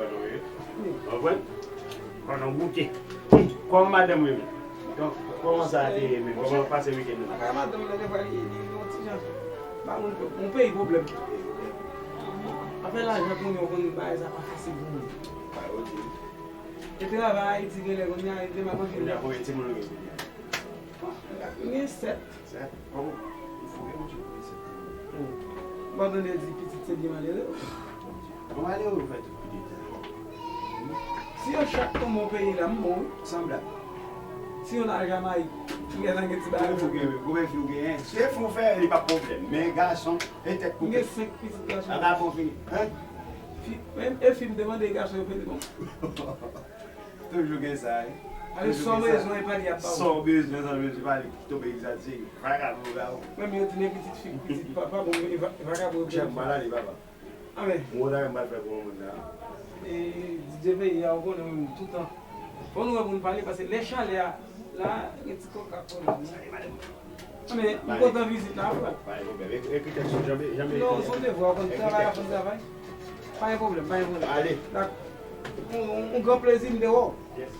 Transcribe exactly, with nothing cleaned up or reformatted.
wè nou ye. Konprann? Konn nou goute. Kòman madanm ou ye menm? Donk, kòman sa te ye menm? Kòman pase wikenn ou? Bagay madanm nan, defwa, li, li, li yon ti jan. Ba moun, yon peyi pwoblèm. Afè lajan kounye a, ou konn bagay sa pa fasil pou moun. E travay Ayiti genlè kounye a, li te mal manje. Kounye a, konbyen timoun ou gen kounye a? Bon, m gen sèt. Sèt? Oh, ou fou, gen moun ki gen sèt timoun. Bon, tande di pitit se byen malere. Bon, malere ou fè tout pitit sa. Si yo chak tonbe yon peyi la, m bon, wi. Sanblab. Si yo nan Jamayik, m gentan gen ti bagay. Konbyen fi w gen, konbyen fi w genyen? Se fi w fè, li pa pwoblèm. Men gason, e tèt koupe. M gen senk pitit gason. A pa bon fini. Hein? Fi, men, e fi m te mande gason yo fè li bon. Toujou gen sa, wi. Ale, sa w bezwen, e pa li ap ba ou. Sa w bezwen, sa w bezwen, pa li ki tonbe egzat, se vagabon, vagabon. Menm yo di men pitit fi, pitit papa, bon, e va-, vagabon yo. Chèf, m pral ale, papa. Amen. Mwen ta renmen fè pou yon moun la. E, D J peyi a, ou konnen mwen menm, toutan. Fò nou wè pou nou pale, paske lè chalè a, la, gen ti koka pwoblèm. Amen, m kontan vizit la, frè. Pa gen pwoblèm. Ek-, ekri tèks ou, janbe, janbe. Non, se yon devwa, ou konn travay ap fè travay. Pa gen pwoblèm, pa gen pwoblèm. Ale. Dakò. Yon, yon, yon gran plezi, m te wè w. Yes.